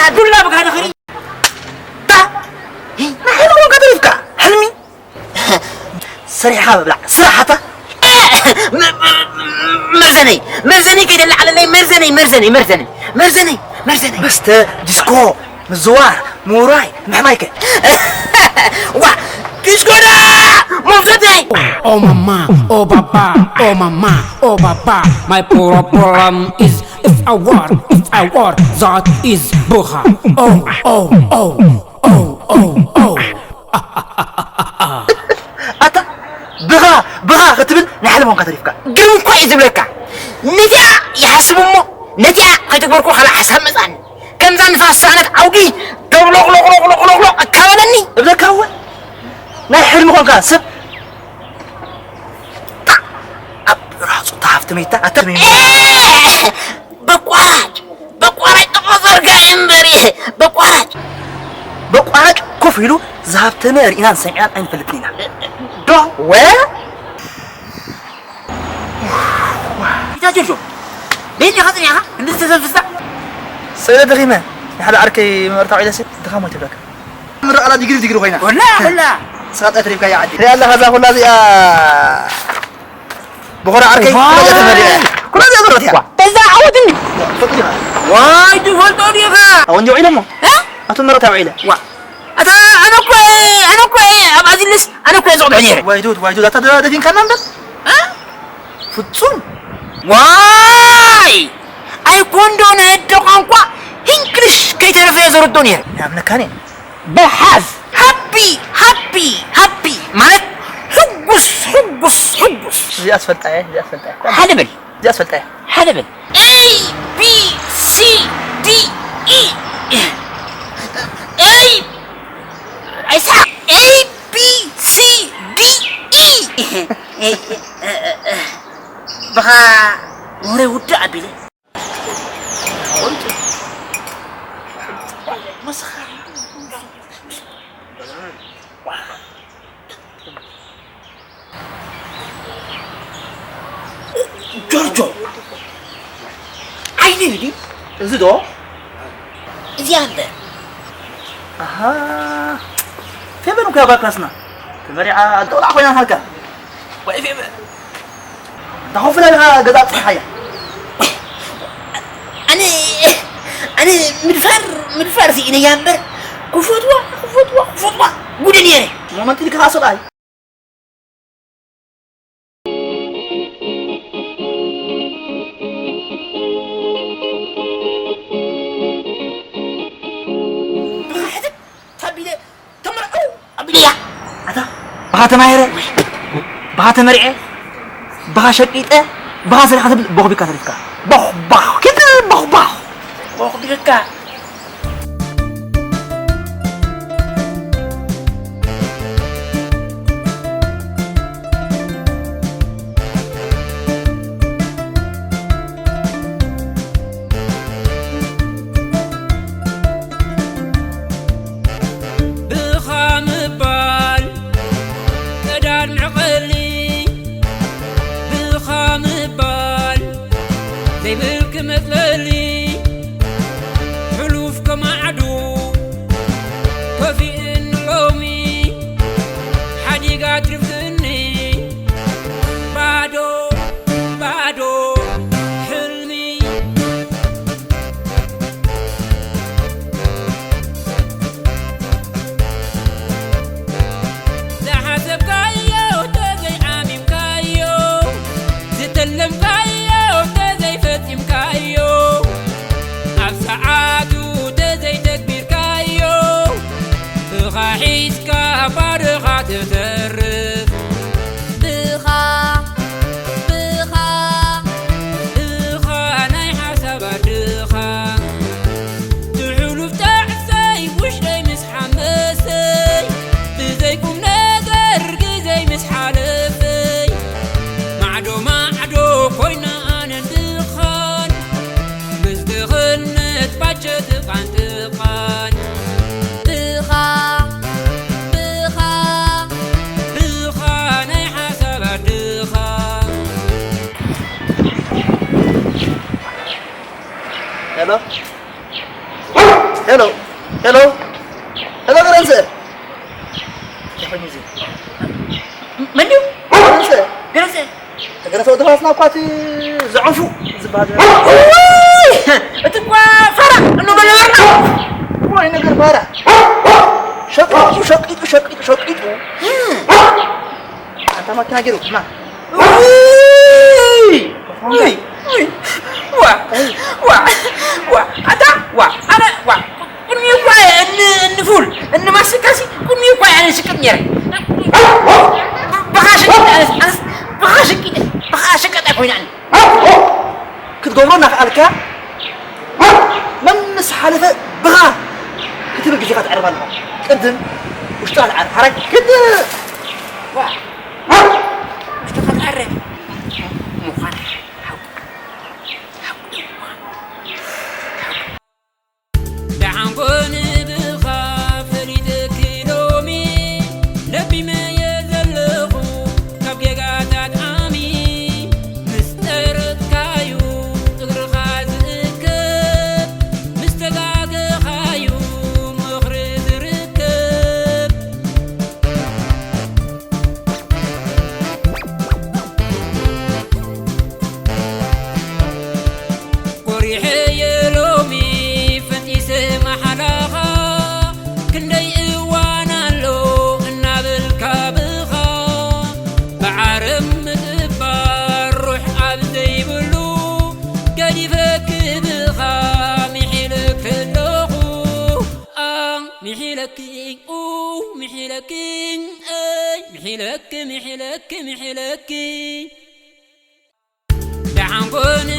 ኣዱላ ብጋዳ ኸሪ። ታ ናይ ሕልሚ ኮንካ ተሪፍካ። ሕልሚ። ሰሪሕኻ ምብላዕ ስራሕ ኣታ። መርዘነይ፣ መርዘነይ ከይደላ ዓለለይ፣ መርዘነይ፣ መርዘነይ፣ መርዘነይ፣ መርዘነይ፣ መርዘነይ። መስተ፣ ዲስኮ፣ ምዝዋር፣ ምውራይ፣ ምሕማይከ? ዋ፣ ዲስኮ ዳ፣ መውሰደይ። Oh mama, oh baba, oh mama, oh baba. My problem is, it's a war, it's a war. That is ብኻ። Oh, oh, oh, oh, oh, oh. ኣታ ብኻ፣ ብኻ ክትብል ናይ ሕልም ኮንካ ተሪፍካ። ግርም እኮ እዩ ዝብለካ። ነቲኣ ይሓስብ እሞ፣ ነቲኣ ከይተግበርኩ ካልእ ሓሳብ መጻኒ። ከምዛ ንፋስ ሰኣነት ዓውዲ ደብሎቕሎቕሎቕሎቕሎቕ ኣካበለኒ። እብለካ እወ፣ ናይ ሕልሚ ኮንካ ሰብ። ታ፣ ኣብ ራሱ ተሃፍቲ መይታ፣ ኣታ መይታ። ኤ! በቋራጭ፣ በቋራጭ ተቆጸርካ እምበሪ፣ በቋራጭ። በቋራጭ ኮፍ ኢሉ ዝሃብተመ ርኢናን ሰሚዕናን ኣይንፈልጥን ኢና። ዶ? ወ? ኢታ ጆርጆ፣ በይኒ ኸጽኒ ኢኻ? እንድዚ ተሰንፍስታ? ስእለ ደኺመ፣ ንሓደ ዓርከይ መርታ ዒለሲ ድኻም ኣይትብለካ። ምርቓላ ዲግሪ ዲግሪ ኮይና። ወላ፣ ወላ። ስኻ ጥራይ ተሪፍካ እያ ዓዲ። ሪኣ ኣለኻ እዛ ኩላ እዚኣ። ብኾራ ዓርከይ ዋይ! ኩላ እዚኣ ተመሪቐ። ኩላ እዚኣ መረቕት እያ። በዛ ዓወትኒ። ትፈልጦ ዲኻ? ዋይ፣ ትፈልጦ ዲኻ? ኣወንጀው ኢለ እሞ። እ? ኣቶ መረቕት ኣውዒለ። ዋ። ኣታ ኣነ እኮ፣ ኣነ እኮ ኣብ ኣዚልስ፣ ኣነ እኮ እየ ዝቕድሖ ነይረ። ዋይ ዱድ፣ ዋይ ዱድ፣ ኣታ ደ-፣ ደፊንካና እምበር? እ? ፍጹም። ዋይ! ኣይኮንዶ ናይ ኣደ ቋንቋ፣ እንግሊሽ ከይተረፈ እየ ዘረድኦ ነይረ። ያምነካኔ። በሓፍ። ሃፒ፣ ሃፒ፣ ሃፒ ማለት ሕጉስ፣ ሕጉስ፣ ሕጉስ። እዚኣ ትፈልጣ እየ፣ እዚኣ ትፈልጣ እየ። ሓደ በል። እዚኣ ትፈልጣ እየ። ሓደ በል። A B C D E። A፣ ኣይሳ፣ A B C D E። ብኻ ወረ ውድእ ኣቢለ። ጆርጆ፣ ዓይኒ እዩ ድዩ? እዚ ዶ? እዚኣ እምበር። ኣሃ፣ ፌቨን እኮ እያ ጓል ክላስና። ተመሪዓ፣ ኣደ ቆልዓ ኮይና ሃልካ። ወይ ፌቨን። እንዳ ኮፍ ኢላ ኢኻ ገዛ ጽሓያ። ኣነ፣ ኣነ ምድፋር፣ ምድፋር ስኢነያ እምበር፣ ክፈትዋ፣ ክፈትዋ፣ ክፈትዋ፣ ጉድ ነይረ። ሞመንት ኢልካ ከኣ ሰብኣይ። ብኻ ሕትት ተቢለ ተመርዐው ኣቢለያ። ኣታ ብኻ ተማሂረ፣ ብኻ ተመሪዐ፣ ብኻ ሸቂጠ፣ ብኻ ሰሪሐ ትብል ቦኽቢካ ተሪፍካ። ቦኽ ባኽ፣ ኪድ ቦኽ ባኽ። ቦኽቢካ። ብኻ ምባል ቀዳድ መዕቐሊ፣ ብኻ ምባል ዘይብልኪ መጽለሊ፣ ሕሉፍ ከማዕዶ ከፊእኒ ሎሚ፣ ሓዲጋ ትርፍኒ ባዶ፣ ባዶ ሕልሚ። ዝሓሰብካዮ ተዘይዓሚምካዮ፣ ዝተለምካዮ ተዘይፈጺምካዮ፣ ኣብ ሰዓቱ ተዘይተግቢርካዮ፣ ብኻ ሒዝካ ባዶኻ ትተርፍ። ብኻ፣ ብኻ፣ ብኻ ናይ ሓሳብ ኣድኻ፣ ትሕሉፍ ጣዕሰይ ውሽጠይ ምስ ሓመሰይ፣ ብዘይ ቁም ነገር ግዜይ ምስ ሓለፈይ፣ ማዕዶ ማዕዶ ኮይና ኣነን ድኻን፣ ምስ ድኽነት ባጀ ትቓንጥቓን። ብኻ፣ ብኻ፣ ሄሎ፣ ሄሎ፣ ሄሎ፣ ገረንሰ። እንታይ ኮይኑ እዚ? መን ድዩ? ገረንሰ። ገረንሰ። ገረንሰ ወዲ ፋስና እኳ እቲ ዘዕንፉ ዝበሃል። ውይ! እቲ እኳ ፋራ እንብሎ ነበርና። ወይ ነገር ፋራ። ሸቂጡ፣ ሸቂጡ፣ ሸቂጡ፣ ሸቂጡ። ኣንታ ማኪና ገይሩ፣ ማ? ውይ! ውይ! ውይ! ዋ! ዋ! ዋ! ኣታ! ዋ! ኣነ! ዋ! ቅድሚ እኳ እየ እን-፣ እንፉል፣ እንማስካሲ፣ ቅድሚ እኳ እየ ኣነ ሽቅጥ ነይረ። ብኻ ሽቅጥ፣ ኣነስ፣ ኣነስ ብኻ ሽቅጥ፣ ብኻ ሽቅጥ ኣይኮይነ ኣነ። ክትገብሮ እናኸኣልካ፣ መምስ ሓለፈ ብኻ ክትብል ግዜኻ ተዕርፍ ኣለኻ። ቅድም ውሽጥኻ ተዓርፍ። ሓራይ ግድ ዋ! ውሽጥኻ ተዓርፍ። ምዃን ሓቂ። ደሓን ኮን ብኻ ፈሊጠኪ ሎሚ ለቢመየ ዘለኹ ካብ ጌጋታት ዓሚ ምስ ጠረጥካዩ እግርኻ ዝእከብ ምስ ተጋገኻዩ ምኽሪ ዝርከብ ኮሪሐየ ሎሚ ፈጢሰ መሓላኻ ክንደይ እዋን ኣሎ እናበልካ ብኻ ብዓረም ምጥባር ሩሕ ኣብ ዘይብሉ ገዲፈኪ ብኻ ምሒለኪ ኣለኹ ኣ ምሒለኪ ኡ ምሒለኪ ኣይ ምሒለኪ ምሒለኪ ምሒለኪ ደሓን ኮን